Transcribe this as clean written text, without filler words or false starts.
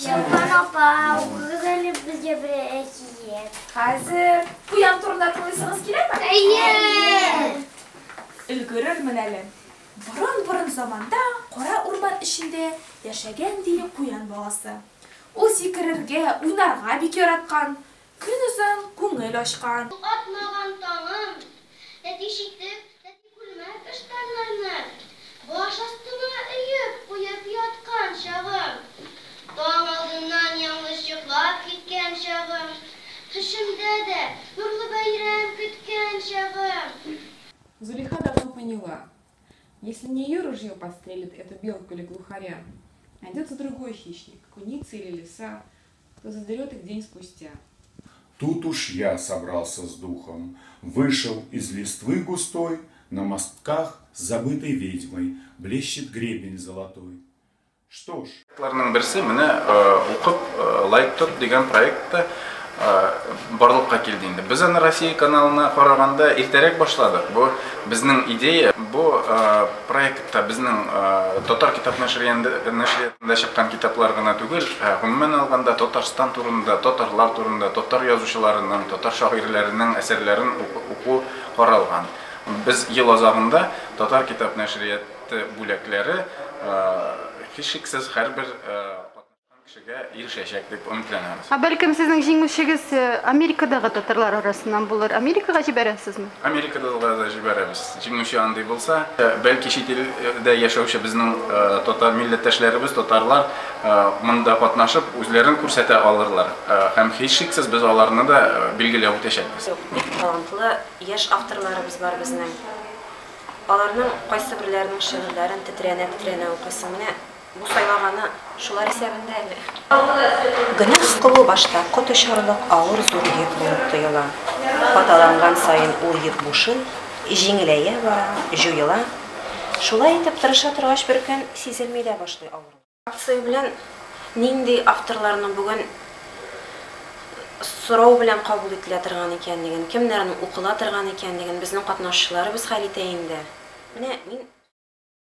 Чулпан апа, укыгыз әле безгә берәр әкият. Хәзер куян турында тыңлыйсыгыз киләме? Әйе! Өлгерермен әле. Борын-борын заманда кара урман эчендә яшәгән ди куян баласы. Ул сикерергә, уйнарга бик яраткан, көнозын күңел ачкан. Атмаган таңым, тәти читек, тәти күлмәк-ыштаннарны баш астыма өеп куеп яткан чагым, таң алдыннан яңлыш йоклап киткән чагым, төшемдә дә нурлы бәйрәм көткән чагым. Зулейха давно поняла, если не ее ружье подстрелит эту белку или глухаря, найдется другой хищник, куница или лиса, кто задерет их день спустя. Тут уж я собрался с духом, вышел из листвы густой, на мостках с забытой ведьмой блещет гребень золотой. Что ж, Проектларның берсе менә Укып лайк тот дигән проект та барлыкка килде инде. Без аны Россия каналына караганда иртәрәк башладык. Бу безнең идея. Бу проектта безнең Татар китап нәшриятында чыккан китаплар гына түгел, ә гомумән алганда Татарстан турында, татарлар турында, татар язучыларының, татар шагыйрьләренең әсәрләрен уку каралган. Без ел азагында Татар китап нәшрияты бүләкләре һичшиксез һәрбер катнашкан кешегә ирешәчәк дип өметләнәбез. Ә бәлкем сезнең җиңүчегез Америкадагы татарлар арасыннан булыр? Америкага җибәрәсезме? Америкада да җибәрәбез. Җиңүче андый булса, бәлки чит илдә яшәүче безнең татар милләттәшләребез, татарлар монда катнашып, үзләрен күрсәтә алырлар. Һәм һичшиксез без аларны да билгеләп үтәчәкбез. Бик талантлы яшь авторларыбыз бар безнең. Аларның кайсыберләренең шигырьләрен тетрәнә-тетрәнә укыйсың. Менә бу сайлаганы шулар исәбендә әле. Гөнаһ кылу башта кот очарлык авыр зур йөк булып тоела. Хаталанган саен ул йөк бушый, җиңеләя бара, җуела. Шулай итеп тырыша торгач бер көн сизелми дә башлый авырлык. Акция белән нинди авторларның бүген сорау белән кабул ителә торган икәнлеген, кемнәрнең укыла торган икәнлеген безнең катнашучыларыбыз хәл итә инде. Менә мин.